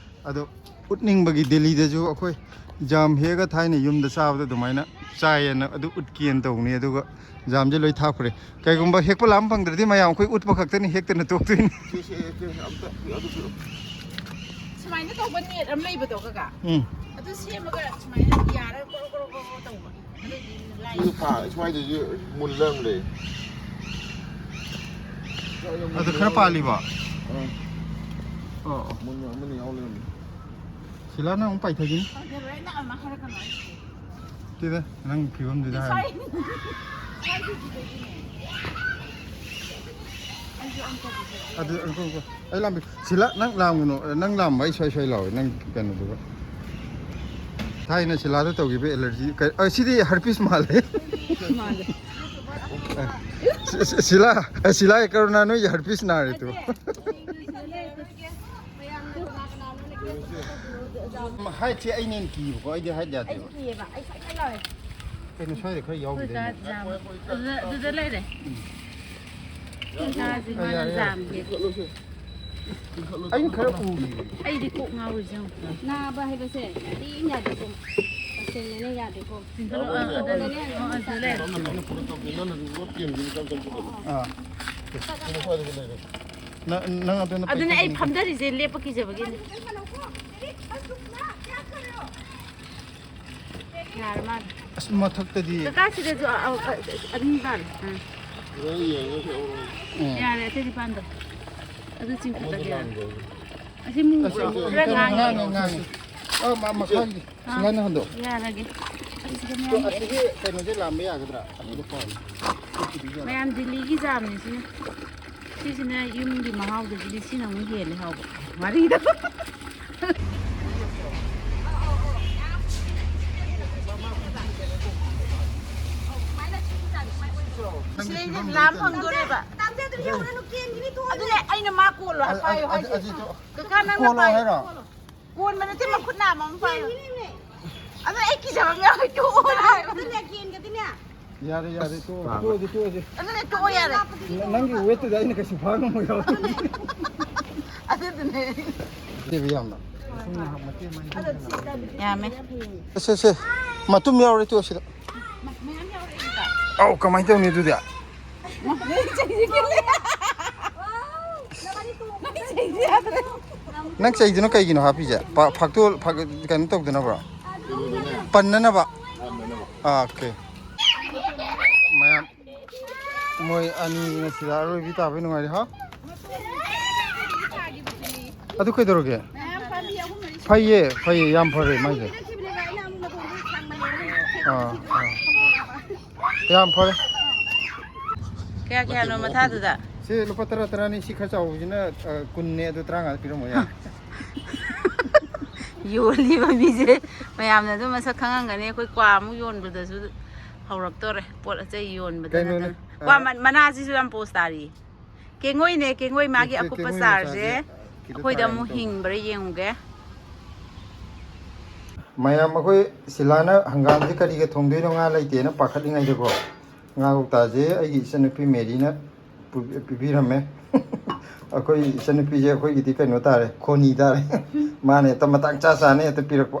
ꯑꯗꯣ ꯎꯠꯅꯤꯡꯕꯒꯤ ꯗꯦꯜꯂꯤꯗꯁꯨ ꯑꯩꯈꯣꯏ ꯖꯥꯝ ꯍꯦꯛꯑꯒ ꯊꯥꯏꯅ ꯌꯨꯝꯗ ꯆꯥꯕꯗꯣ ꯑꯗꯨꯃꯥꯏꯅ ꯆꯥꯏꯌꯦꯅ ꯑꯗꯨ ꯎꯠꯀꯦꯅ ꯇꯧꯕꯅꯤ꯫ ꯑꯗꯨꯒ ꯖꯥꯝꯁꯦ ꯂꯣꯏ ꯊꯥꯛꯈ꯭ꯔꯦ꯫ ꯀꯩꯒꯨꯝꯕ ꯍꯦꯛꯄ ꯂꯥꯝ ꯐꯪꯗ꯭ꯔꯗꯤ ꯃꯌꯥꯝ ꯑꯩꯈꯣꯏ ꯎꯠꯄ ꯈꯛꯇꯅꯤ, ꯍꯦꯛꯇꯅ ꯇꯣꯛꯇꯣꯏꯅꯤ꯫ ꯁꯦ, ꯁꯦ, ꯁꯦ, ꯑꯝꯇ, ꯑꯗꯨ ꯄꯤꯔꯛꯑꯣ꯫ ꯁꯨꯃꯥꯏꯅ ꯇꯧꯕ ꯅꯦꯠ ꯑꯃ ꯂꯩꯕꯗꯣ, ꯀꯀꯥ? ꯎꯝ꯫ ꯑꯗꯨ ꯁꯦꯝꯃꯒ ꯁꯨꯃꯥꯏꯅ ꯌꯥꯔꯒ ꯀꯣꯔꯣ, ꯀꯣꯔꯣ, ꯀꯣꯔꯣ ꯇꯧꯕ꯫ ꯑꯗꯨꯗꯤ ꯂꯥꯏ꯫ ꯁꯤꯁꯨ ꯐꯥ-, ꯁ꯭ꯋꯥꯏꯗꯁꯨ ꯃꯨꯜꯂ ꯑꯃ ꯂꯩ꯫ ꯑꯗꯨ ꯈꯔ ꯄꯥꯜꯂꯤꯕꯣ? ꯑꯥ꯫ ꯑꯣ, ꯑꯣ꯫ ꯃꯨꯟꯕ ꯑꯃꯅꯤ ꯌꯥꯎ ꯂꯩꯔꯝꯃꯦ꯫ ꯁꯤꯂꯥ, ꯅꯪ ꯑꯃꯨꯛ ꯄꯥꯏꯊꯈꯤꯅꯤ꯫ ꯍꯧꯖꯤꯛ ꯂꯣꯏꯅ ꯑꯃ ꯍꯥꯏꯔꯛꯀꯅꯣ ꯑꯩ꯫ ꯁꯤꯗ ꯅꯪ ꯐꯤꯕꯝꯗꯨꯗ ꯍꯥꯏ꯫ ꯁ꯭ꯋꯥꯏ-, ꯁ꯭ꯋꯥꯏꯒꯤꯗꯨꯗꯒꯤꯅꯦ꯫ ꯑꯩꯁꯨ ꯑꯝꯇ ꯄꯤꯖꯒꯦ꯫ ꯑꯗꯨ, ꯑꯪꯀꯣ, ꯑꯪꯀꯣ꯫ ꯑꯩ ꯂꯥꯝꯕꯤ-, ꯁꯤꯂꯥ, ꯅꯪ ꯂꯥꯝꯒꯅꯨ, ꯅꯪ ꯂꯥꯝꯕ ꯑꯩ ꯁ꯭ꯋꯥꯏ ꯁ꯭ꯋꯥꯏ ꯂꯥꯎꯋꯦ, ꯅꯪ ꯀꯩꯅꯣꯗꯨꯒ꯫ ꯊꯥꯏꯅ ꯁꯤꯂꯥꯗ ꯇꯧꯈꯤꯕ ꯑꯦꯂꯔꯖꯤ, ꯀ-, ꯑ, ꯁꯤꯗꯤ ꯍꯔꯄꯤꯁ ꯃꯥꯜꯂꯦ꯫ ꯃꯥꯜꯂꯦ꯫ ꯑ, ꯁꯤ-, ꯁꯤ-, ꯁꯤꯂꯥ, ꯑ, ꯁꯤꯂꯥ ꯀꯔꯨꯅꯥ ꯅꯣꯏꯒꯤ ꯍꯔꯄꯤꯁ ꯅꯥꯔꯦ ꯇꯨ꯫ ꯅꯠꯇꯦ꯫ ꯃꯌꯥꯝꯅ ꯀꯅꯥ ꯀꯅꯥꯅꯣꯅꯦ ꯀꯦꯁ ꯇꯧꯕꯗꯣ? ꯍꯥꯏꯠꯁꯦ ꯑꯩꯅ ꯍꯦꯟꯅ ꯀꯤꯕꯀꯣ, ꯑꯩꯗꯤ ꯍꯥꯏꯠ ꯌꯥꯗꯦꯕ꯫ ꯑꯩ ꯀꯤꯌꯦꯕ, ꯑꯩ ꯁꯥꯏ ꯁꯥꯏ ꯂꯥꯎꯋꯦ꯫ ꯀꯩꯅꯣ ꯁ꯭ꯋꯥꯏꯗ ꯈꯔ ꯑꯩꯈꯣꯏ ꯌꯥꯎꯈꯤꯗꯥꯏꯅꯦ? ꯀꯥ ꯖꯥꯝ-, ꯑꯗꯨꯗ, ꯑꯗꯨꯗ ꯂꯩꯔꯦ꯫ ꯎꯝ꯫ ꯑꯩꯈꯣꯏ ꯀꯥꯁꯦ ꯑ, ꯃꯥꯅ ꯌꯥꯔꯦ, ꯌꯥꯔꯦ꯫ ꯖꯥꯝꯒꯤ꯫ ꯑꯩꯅ ꯈꯔ ꯎꯈꯤꯕ꯫ ꯑꯩꯗꯤ ꯀꯣꯛ ꯉꯥꯎꯔꯤꯁꯦ ꯌꯦꯡꯉꯨ꯫ ꯅꯥꯕ ꯍꯥꯏꯕꯁꯦ ꯀꯔꯤꯝ ꯌꯥꯗꯦꯀꯣ꯫ ꯆꯤꯡꯉꯦꯅꯦ, ꯌꯥꯗꯦꯀꯣ꯫ ꯆꯤꯡꯈꯠꯂꯣ, ꯑꯥ, ꯑꯗ ꯂꯩ꯫ ꯑꯥ, ꯑꯗ ꯂꯩ꯫ ꯅꯪꯅ ꯄꯨꯔꯛꯇꯧꯗꯦ, ꯅꯪꯅ ꯄꯨꯔꯛꯇꯦꯝꯗꯤ ꯀꯔꯝ ꯀꯔꯝ ꯄꯨꯔꯛꯑꯣ? ꯑꯥ ꯀꯩꯅꯣ ꯁ꯭ꯋꯥꯏꯗ ꯂꯩꯔꯦ꯫ ꯅ- ꯅꯪ ꯑꯗꯨꯅ ꯑꯗꯨꯅꯦ ꯑꯩ ꯐꯩ- ꯐꯝꯊꯔꯤꯁꯦ ꯂꯦꯞꯄ ꯀꯤꯖꯕꯒꯤꯅꯦ꯫ ꯌꯥꯔ ꯃꯥꯜꯂꯦ꯫ ꯑꯁ ꯃꯊꯛꯇꯗꯤ ꯀꯀꯥ ꯁꯤꯗꯁꯨ ꯑ- ꯑ- ꯑ- ꯑꯅꯤ ꯄꯥꯜꯂꯦ꯫ ꯑꯥ꯫ ꯁꯤꯗ ꯌꯦꯡꯉꯒ ꯁꯤ ꯍꯧꯔꯣ꯫ ꯎꯝ꯫ ꯌꯥꯔꯦ ꯑꯇꯩꯗꯤ ꯄꯥꯟꯗ꯫ ꯑꯗꯨ ꯑꯃꯗꯣ ꯆꯤꯡꯈꯠꯂꯒꯦ꯫ ꯂꯥꯡꯗꯦ꯫ ꯑꯁꯤ ꯃꯨꯕ꯭ꯔꯣ? ꯈꯔ ꯉꯥꯡꯉꯦ꯫ ꯉꯥꯡꯉꯦ ꯉꯥꯡꯉꯦ꯫ ꯑ ꯃ- ꯃꯈꯥꯒꯤ ꯁꯤꯂꯥꯏ ꯅꯍꯟꯗꯣ꯫ ꯌꯥꯔꯒꯦ꯫ ꯑꯁꯤꯗ ꯑꯗꯣ ꯃꯌꯥꯝ ꯑꯁꯤꯒꯤ ꯀꯩꯅꯣꯁꯦ ꯂꯥꯝꯕ ꯌꯥꯒꯗ꯭ꯔꯥ? ꯑꯁꯤꯗ ꯄꯥꯎ꯫ ꯃꯌꯥꯝ ꯗꯤꯜꯂꯤꯒꯤ ꯖꯥꯝꯅꯤ ꯁꯤꯅ꯫ ꯁꯤꯁꯤꯅ ꯌꯨꯝꯒꯤ ꯃꯍꯥꯎꯗꯒꯤꯗꯤ ꯁꯤꯅ ꯑꯃꯨꯛ ꯍꯦꯜꯂꯦ ꯍꯥꯎꯕ꯫ ꯋꯥꯔꯤꯗꯣ꯫ ꯁꯤꯗꯩꯗ ꯂꯥꯝ ꯐꯪꯗꯣꯔꯦꯕ꯫ ꯑꯗꯨꯅꯦ ꯑꯩꯅ ꯃꯥ ꯀꯣꯜꯂꯣ ꯍꯥꯏ ꯄꯥꯏꯌꯣ ꯍꯥꯏꯁꯦ꯫ ꯀꯀꯥ ꯅꯪꯅ ꯀꯣꯜꯂꯣ ꯄꯥꯏꯌꯣ꯫ ꯍꯥꯏꯔꯣ? ꯀꯣꯟꯕ ꯅꯠꯇꯦ, ꯃꯈꯨꯠ ꯅꯥꯝꯃ ꯑꯃ ꯄꯥꯏꯌꯣ꯫ ꯑꯗꯨ ꯑꯩ ꯀꯤꯖꯕ ꯑꯃ ꯌꯥꯎꯋꯦ, ꯇꯣꯛꯑꯣ ꯍꯥꯏꯕ꯫ ꯌꯥꯔꯦ ꯌꯥꯔꯦ, ꯇꯣꯛꯑꯣ, ꯇꯣꯛꯑꯁꯤ ꯇꯣꯛꯑꯁꯤ꯫ ꯑꯗꯨꯅꯦ ꯇꯣꯛꯑꯣ ꯌꯥꯔꯦ꯫ ꯅ- ꯅꯪꯒꯤ ꯋꯦꯠꯇꯨꯗ ꯑꯩꯅ ꯀꯩꯁꯨ ꯐꯥ ꯉꯝꯃꯣꯏ ꯍꯥꯏꯕ꯫ ꯑꯗꯨꯗꯨꯅꯦ꯫ ꯇꯦꯕ ꯌꯥꯝꯅ꯫ ꯌꯥꯝꯃꯦ꯫ ꯁꯦ ꯁꯦ, ꯃꯇꯨꯝ ꯌꯥꯎꯔꯦ, ꯇꯣꯛꯑꯣ ꯁꯤꯗ꯫ ꯑꯧ, ꯀꯃꯥꯏꯅ ꯇꯧꯅꯤ ꯑꯗꯨꯗꯤ? ꯅꯪ ꯆꯩꯗꯨꯅ ꯀꯩꯒꯤꯅꯣ ꯍꯥꯞꯄꯤꯁꯦ? ꯄ- ꯐꯥꯛꯇꯣꯛ ꯐꯥꯛ- ꯀꯩꯅꯣ ꯇꯧꯗꯅꯕ꯭ꯔꯣ? ꯄꯟꯅꯅꯕ? ꯑꯣꯀꯦ꯫ ꯃꯌꯥꯝ ꯃꯣꯏ ꯑꯅꯤ ꯉꯁꯤꯗ ꯑꯔꯣꯏꯕꯤ ꯇꯥꯕꯩ ꯅꯨꯡꯉꯥꯏꯔꯤ ꯍꯥ? ꯑꯗꯨ ꯀꯩꯗꯧꯔꯒꯦ? ꯐꯩꯌꯦ ꯐꯩꯌꯦ, ꯌꯥꯝ ꯐꯔꯦ ꯃꯥꯏꯁꯦ꯫ ꯑꯥ ꯑꯥ, ꯌꯥꯝ ꯐꯔꯦ꯫ ꯀꯌꯥ ꯀꯌꯥꯅꯣ ꯃꯊꯥꯗꯨꯗ? ꯁꯤ ꯂꯨꯄꯥ ꯇꯔꯥ ꯇꯔꯥꯅꯤ, ꯁꯤ ꯈꯔ ꯆꯥꯎꯕꯁꯤꯅ ꯑ, ꯀꯨꯟꯅꯦ, ꯑꯗꯨ ꯇꯔꯥꯃꯉꯥ ꯄꯤꯔꯝꯃꯣ ꯌꯥꯔꯦ꯫ ꯌꯣꯜꯂꯤꯕ ꯃꯤꯁꯦ ꯃꯌꯥꯝꯅ ꯑꯗꯨꯝ ꯃꯁꯛ ꯈꯪꯉꯝꯒꯅꯤ꯫ ꯑꯩꯈꯣꯏ ꯀ꯭ꯋꯥ ꯑꯃꯨꯛ ꯌꯣꯟꯕꯗꯁꯨ ꯍꯧꯔꯛꯇꯣꯔꯦ, ꯄꯣꯠ ꯑꯆꯩ ꯌꯣꯟꯕꯗ ꯀꯩꯅꯣꯅꯦ, ꯅꯠꯇꯅ꯫ ꯑ, ꯀ꯭ꯋꯥ ꯃ- ꯃꯅꯥꯁꯤꯁꯨ ꯌꯥꯝ ꯄꯣꯁ ꯇꯥꯔꯤ꯫ ꯀꯦꯡꯉꯣꯏꯅꯦ, ꯀꯦꯡꯉꯣꯏ ꯃꯥꯒꯤ ꯀꯦ- ꯑꯀꯨꯞꯄ ꯀꯦꯡꯉꯣꯏ ꯆꯥꯔꯁꯦ ꯃꯆꯥꯁꯦ ꯀꯤꯂꯣ ꯑꯩꯈꯣꯏꯗ ꯇꯔꯥ ꯑꯃꯨꯛ ꯇꯧꯕ꯫ ꯍꯤꯡꯕ꯭ꯔꯥ ꯌꯦꯡꯉꯨꯒꯦ꯫ ꯃꯌꯥꯝ, ꯑꯩꯈꯣꯏ ꯁꯤꯂꯥꯅ ꯍꯪꯒꯥꯝꯁꯦ ꯀꯔꯤꯒ ꯊꯣꯡꯗꯣꯏꯅꯣ, ꯉꯥ ꯂꯩꯇꯦꯅ ꯄꯥꯈꯠꯂꯤꯉꯩꯗꯀꯣ, ꯉꯥ ꯀꯧꯇꯥꯁꯦ ꯑꯩꯒꯤ ꯏꯆꯟꯅꯨꯄꯤ ꯃꯦꯔꯤꯅ ꯄꯨ- ꯄꯤꯕꯤꯔꯝꯃꯦ꯫ ꯑꯩꯈꯣꯏ ꯏꯆꯟꯅꯨꯄꯤꯁꯦ ꯑꯩꯈꯣꯏꯒꯤꯗꯤ ꯀꯩꯅꯣ ꯇꯥꯔꯦ, ꯈꯣꯅꯤ ꯇꯥꯔꯦ꯫ ꯃꯥꯅ ꯍꯦꯛꯇ ꯃꯇꯥꯡ ꯆꯥ ꯆꯥꯅ ꯍꯦꯛꯇ ꯄꯤꯔꯛꯄ꯫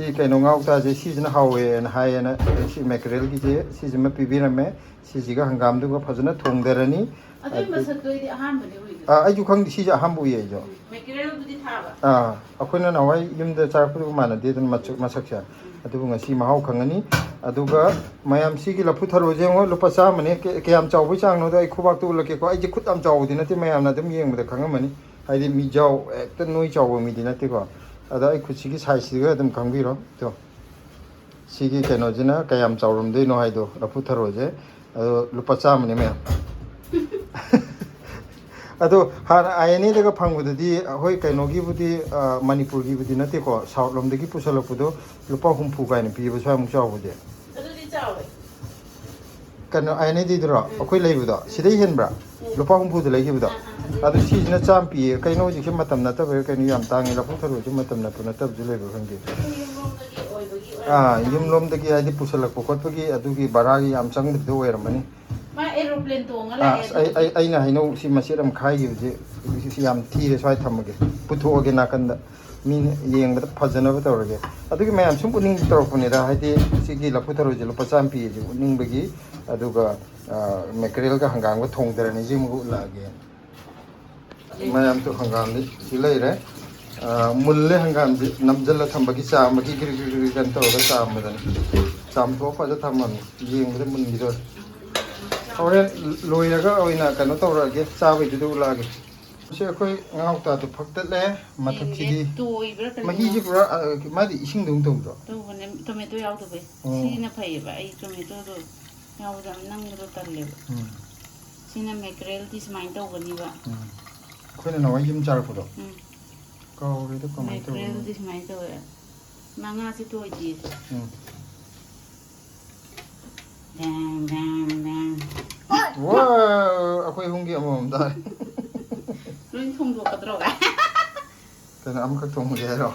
ꯁꯤ ꯀꯩꯅꯣ ꯉꯥ ꯀꯧꯇꯥꯁꯦ ꯁꯤꯁꯤꯅ ꯍꯥꯎꯋꯦꯅ ꯍꯥꯏꯌꯦꯅ, ꯁꯤ ꯃꯦꯀꯔꯦꯜꯒꯤꯁꯦ ꯁꯤꯁꯤꯃ ꯄꯤꯕꯤꯔꯝꯃꯦ꯫ ꯁꯤꯁꯤꯒ ꯍꯪꯒꯥꯝꯗꯨꯒ ꯐꯖꯅ ꯊꯣꯡꯗꯔꯅꯤ꯫ ꯑꯗꯨꯏ ꯃꯁꯛꯇꯣ ꯑꯩꯗꯤ ꯑꯍꯥꯟꯕꯅꯦ ꯎꯏꯗꯣ꯫ ꯑꯥ, ꯑꯩꯁꯨ ꯈꯪꯗꯦ, ꯁꯤꯁꯦ ꯑꯍꯥꯟꯕ ꯎꯏ ꯑꯩꯁꯨ꯫ ꯎꯝ, ꯃꯦꯀꯔꯦꯜꯕꯨꯗꯤ ꯊꯥꯕ꯫ ꯑꯥ, ꯑꯩꯈꯣꯏꯅ ꯅꯍꯥꯟꯋꯥꯏ ꯌꯨꯝꯗ ꯆꯥꯔꯛꯄꯗꯨꯒ ꯃꯥꯟꯅꯗꯦ ꯑꯗꯨꯅ ꯃꯆꯨ-, ꯃꯁꯛꯁꯦ꯫ ꯎꯝ꯫ ꯑꯗꯨꯕꯨ ꯉꯁꯤ ꯃꯍꯥꯎ ꯈꯪꯉꯅꯤ꯫ ꯑꯗꯨꯒ ꯃꯌꯥꯝ ꯁꯤꯒꯤ ꯂꯐꯨ ꯊꯔꯣꯁꯦ ꯌꯦꯡꯉꯣ, ꯂꯨꯄꯥ ꯆꯥꯝꯃꯅꯦ꯫ ꯀ-, ꯀꯌꯥꯝ ꯆꯥꯎꯕꯒꯤ ꯆꯥꯡꯅꯣꯗꯣ ꯑꯩ ꯈꯨꯕꯥꯛꯇ ꯎꯠꯂꯛꯀꯦꯀꯣ꯫ ꯑꯩꯁꯦ ꯈꯨꯠ ꯌꯥꯝ ꯆꯥꯎꯕꯗꯤ ꯅꯠꯇꯦ, ꯃꯌꯥꯝꯅ ꯑꯗꯨꯝ ꯌꯦꯡꯕꯗ ꯈꯪꯉꯝꯃꯅꯤ꯫ ꯍꯥꯏꯗꯤ ꯃꯤꯖꯥꯎ ꯍꯦꯛꯇ ꯅꯣꯏ ꯆꯥꯎꯕ ꯃꯤꯗꯤ ꯅꯠꯇꯦꯀꯣ꯫ ꯑꯗ ꯑꯩ ꯈꯨꯠꯁꯤꯒꯤ ꯁꯥꯏꯖꯁꯤꯒ ꯑꯗꯨꯝ ꯈꯪꯕꯤꯔꯣ꯫ ꯇꯣ꯫ ꯁꯤꯒꯤ ꯀꯩꯅꯣꯁꯤꯅ ꯀꯌꯥꯝ ꯆꯥꯎꯔꯝꯗꯣꯏꯅꯣ ꯍꯥꯏꯗꯣ, ꯂꯐꯨ ꯊꯔꯣꯁꯦ꯫ ꯑꯗꯣ ꯂꯨꯄꯥ ꯆꯥꯝꯃꯅꯤ ꯃꯌꯥꯝ꯫ ꯑꯗꯣ ꯍꯥꯟꯅ ꯑꯥꯏ ꯑꯦꯟ ꯑꯦꯗꯒ ꯐꯪꯕꯗꯗꯤ ꯑꯩꯈꯣꯏ ꯀꯩꯅꯣꯒꯤꯕꯨꯗꯤ, ꯑ, ꯃꯅꯤꯄꯨꯔꯒꯤꯕꯨꯗꯤ ꯅꯠꯇꯦꯀꯣ, ꯁꯥꯎꯠ ꯂꯣꯝꯗꯒꯤ ꯄꯨꯁꯜꯂꯛꯄꯗꯣ ꯂꯨꯄꯥ ꯍꯨꯝꯐꯨ ꯀꯥꯏꯅ ꯄꯤꯕꯁꯨ ꯌꯥꯝ ꯆꯥꯎꯕꯗꯤ꯫ ꯑꯗꯨꯗꯤ ꯆꯥꯎꯋꯦ꯫ ꯀꯩꯅꯣ, ꯑꯥꯏ ꯑꯦꯟ ꯑꯦꯗꯤꯗꯨꯔꯣ? ꯎꯝ꯫ ꯑꯩꯈꯣꯏ ꯂꯩꯕꯗꯣ? ꯎꯝ꯫ ꯁꯤꯗꯩ ꯍꯦꯟꯕ꯭ꯔꯥ? ꯎꯝ꯫ ꯂꯨꯄꯥ ꯍꯨꯝꯐꯨꯗ ꯂꯩꯈꯤꯕꯗꯣ? ꯑꯥ, ꯑꯥ, ꯑꯗꯨ ꯑꯗꯨ ꯁꯤꯁꯤꯅ ꯆꯥꯝꯃ ꯄꯤꯌꯦ꯫ ꯀꯩꯅꯣ, ꯍꯧꯖꯤꯛꯁꯦ ꯃꯇꯝ ꯅꯠꯇꯕꯩꯔꯥ ꯀꯩꯅꯣ, ꯌꯥꯝ ꯇꯥꯡꯉꯦ꯫ ꯂꯐꯨ ꯊꯔꯣꯁꯨ ꯃꯇꯝ ꯅꯠꯄ ꯅꯠꯇꯕꯁꯨ ꯂꯩꯕ꯭ꯔꯥ ꯈꯪꯗꯦ꯫ ꯑꯩꯈꯣꯏ ꯌꯨꯝꯂꯣꯝꯗꯒꯤ ꯑꯣꯏꯕꯒꯤ ꯑꯥ, ꯑꯣꯏꯔꯝꯒꯅꯤ꯫ ꯌꯨꯝꯂꯣꯝꯗꯒꯤ ꯍꯥꯏꯗꯤ ꯄꯨꯁꯜꯂꯛꯄ ꯈꯣꯠꯄꯒꯤ ꯑꯗꯨꯒꯤ ꯚꯔꯥꯒꯤ ꯌꯥꯝ ꯆꯪꯗꯕꯤꯗꯣ ꯑꯣꯏꯔꯝꯃꯅꯤ꯫ ꯃꯥ aeroplane ꯇꯣꯡꯉ ꯑꯥ, ꯂꯥꯛꯑꯦ ꯑꯁ, ꯑꯩ, ꯑꯗꯨꯗꯤ꯫ ꯑꯩ, ꯑꯩꯅ ꯍꯩꯅꯧ ꯁꯤ ꯃꯆꯦꯠ ꯑꯃ ꯈꯥꯏꯈꯤꯕꯁꯦ, ꯁꯤ ꯌꯥꯝ ꯊꯤꯔꯦ, ꯁ꯭ꯋꯥꯏ ꯊꯝꯃꯒꯦ, ꯄꯨꯊꯣꯛꯑꯒꯦ ꯅꯥꯀꯟꯗ꯫ ꯃꯤꯅ ꯌꯦꯡꯕꯗ ꯐꯖꯅꯕ ꯇꯧꯔꯒꯦ꯫ ꯑꯗꯨꯒꯤ ꯃꯌꯥꯝ ꯁꯨꯝ ꯎꯠꯅꯤꯡꯕ ꯇꯧꯔꯛꯄꯅꯤꯗ, ꯍꯥꯏꯗꯤ ꯁꯤꯒꯤ ꯂꯐꯨ ꯊꯔꯣꯁꯦ ꯂꯨꯄꯥ ꯆꯥꯝꯃ ꯄꯤꯌꯦꯁꯦ ꯎꯠꯅꯤꯡꯕꯒꯤ, ꯑꯗꯨꯒ, ꯑ, ꯃꯦꯀꯔꯦꯜꯒ ꯍꯪꯒꯥꯝꯒ ꯊꯣꯡꯗꯔꯅꯤ, ꯁꯤꯃꯒ ꯎꯠꯂꯛꯑꯒꯦ꯫ ꯃꯌꯥꯝꯁꯨ ꯍꯪꯒꯥꯝꯗꯤ ꯁꯤ ꯂꯩꯔꯦ꯫ ꯑ, ꯃꯨꯜꯂꯦ ꯍꯪꯒꯥꯝꯗꯤ, ꯅꯝꯖꯜꯂ ꯊꯝꯕꯒꯤ ꯆꯥꯝꯕꯒꯤ ꯒꯤꯔꯤ ꯒꯤꯔꯤ ꯒꯤꯔꯤ ꯀꯩꯅꯣ ꯇꯧꯔꯒ ꯆꯥꯝꯕꯗꯅꯤ꯫ ꯆꯥꯝꯊꯣꯛꯑ ꯐꯖ ꯊꯝꯃꯝꯃꯤ, ꯌꯦꯡꯕꯗ ꯃꯨꯟꯈꯤꯗꯣꯔꯦ꯫ ꯍꯣꯔꯦꯟ ꯂꯣꯏꯔꯒ ꯑꯣꯏꯅ ꯀꯩꯅꯣ ꯇꯧꯔꯛꯑꯒꯦ, ꯆꯥꯕꯩꯗꯨꯗ ꯎꯠꯂꯛꯑꯒꯦ꯫ ꯁꯤ ꯑꯩꯈꯣꯏ ꯉꯥ ꯀꯧꯇꯥꯗꯣ ꯐꯛꯇꯠꯂꯦ꯫ ꯃꯊꯛꯁꯤꯗꯤ ꯌꯦꯡꯒꯦ, ꯇꯣꯏꯕ꯭ꯔꯥ ꯀꯩꯅꯣ? ꯃꯍꯤꯁꯦ ꯄꯨꯔꯥ, ꯑ, ꯃꯥꯗꯤ ꯏꯁꯤꯡꯗꯧꯅ ꯇꯧꯗ꯭ꯔꯣ? ꯇꯧꯕꯅꯦ, ꯇꯣꯃꯦꯇꯣ ꯌꯥꯎꯗꯕꯩ꯫ ꯑꯣ꯫ ꯁꯤꯅ ꯐꯩꯌꯦꯕ, ꯑꯩ ꯇꯣꯃꯦꯇꯣꯗꯣ ꯌꯥꯎꯕꯗ ꯌꯥꯝ ꯅꯪꯕꯗꯣ ꯇꯜꯂꯦꯕ꯫ ꯎꯝ꯫ ꯁꯤꯅ ꯃꯦꯀꯔꯦꯜꯗꯤ ꯁꯨꯃꯥꯏꯅ ꯇꯧꯒꯅꯤꯕ꯫ ꯎꯝ꯫ ꯑꯩꯈꯣꯏꯅ ꯅꯍꯥꯟꯋꯥꯏ ꯌꯨꯝ ꯆꯥꯔꯛꯄꯗꯣ꯫ ꯎꯝ꯫ ꯀꯥꯎꯔꯦꯗ ꯀꯃꯥꯏꯅ ꯇꯧꯕꯅꯣ꯫ ꯃꯦꯀꯔꯦꯜꯗꯤ ꯁꯨꯃꯥꯏꯅ ꯇꯧꯋꯦ꯫ ꯃꯉꯥꯁꯦ ꯇꯣꯏꯗꯦ꯫ ꯎꯝ꯫ ꯗꯦꯡ, ꯗꯦꯡ, ꯗꯦꯡ꯫ ꯋꯥ, ꯑꯩꯈꯣꯏ ꯑꯍꯨꯝꯒꯤ ꯑꯃꯃꯝ ꯇꯥꯔꯦ꯫ ꯂꯣꯏ ꯊꯣꯡꯗꯣꯛꯀꯗ꯭ꯔꯣ? ꯀꯩꯅꯣ, ꯑꯃꯈꯛ ꯊꯣꯡꯉꯒꯦ ꯍꯥꯏꯔꯣ?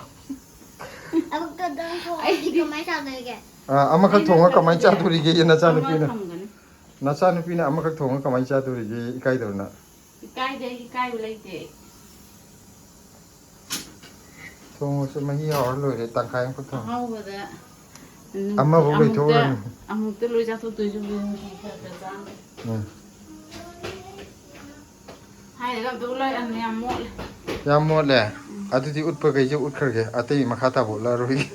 ꯑꯃꯈꯛꯇꯪ ꯊꯣꯡꯉꯗꯤ ꯑꯩꯗꯤ ꯀꯃꯥꯏꯅ ꯆꯥꯗꯣꯏꯒꯦ? ꯑꯥ, ꯑꯃꯈꯛ ꯑꯩꯅ ꯊꯣꯡꯉꯒ ꯀꯃꯥꯏꯅ ꯈꯜꯂꯤꯁꯦ ꯆꯥꯗꯣꯔꯤꯒꯦ ꯑꯃ ꯅꯆꯥꯅꯨꯄꯤꯅ? ꯊꯝꯒꯅꯤ꯫ ꯅꯆꯥꯅꯨꯄꯤꯅ ꯑꯃꯈꯛ ꯊꯣꯡꯉꯒ ꯀꯃꯥꯏꯅ ꯆꯥꯗꯣꯔꯤꯒꯦ? ꯏꯀꯥꯏꯗꯕꯅ? ꯏꯀꯥꯏꯗꯦ, ꯑꯩ ꯏꯀꯥꯏꯕ ꯂꯩꯇꯦ꯫ ꯊꯣꯡꯉꯁꯨ ꯃꯍꯤ ꯍꯥꯎꯔ ꯂꯣꯏꯔꯦ, ꯇꯪꯈꯥꯏ ꯑꯃꯈꯛ ꯊꯣꯡꯉꯦ꯫ ꯑꯍꯥꯎꯕꯗ ꯑꯃꯐꯥꯎ ꯑꯃꯨꯛꯇ ꯂꯣꯏꯊꯣꯛꯎꯔꯅꯤ꯫ ꯑꯃꯨꯛꯇ ꯂꯣꯏ ꯆꯥꯊꯣꯛꯇꯣꯏꯁꯨ ꯈꯔ ꯈꯔ ꯆꯥ꯫ ꯎꯝ꯫ ꯍꯥꯏꯔꯒ ꯑꯝꯇ ꯎꯠꯂꯛꯑꯅꯤ, ꯌꯥꯝ ꯃꯣꯠꯂꯦ꯫ ꯌꯥꯝ ꯃꯣꯠꯂꯦ꯫ ꯑꯗꯨꯗꯤ ꯎꯠꯄꯈꯩꯁꯦ ꯎꯠꯈ꯭ꯔꯒꯦ, ꯑꯇꯩ ꯃꯈꯥ ꯇꯥꯕ ꯎꯠꯂꯛꯑꯔꯣꯏꯒꯦ꯫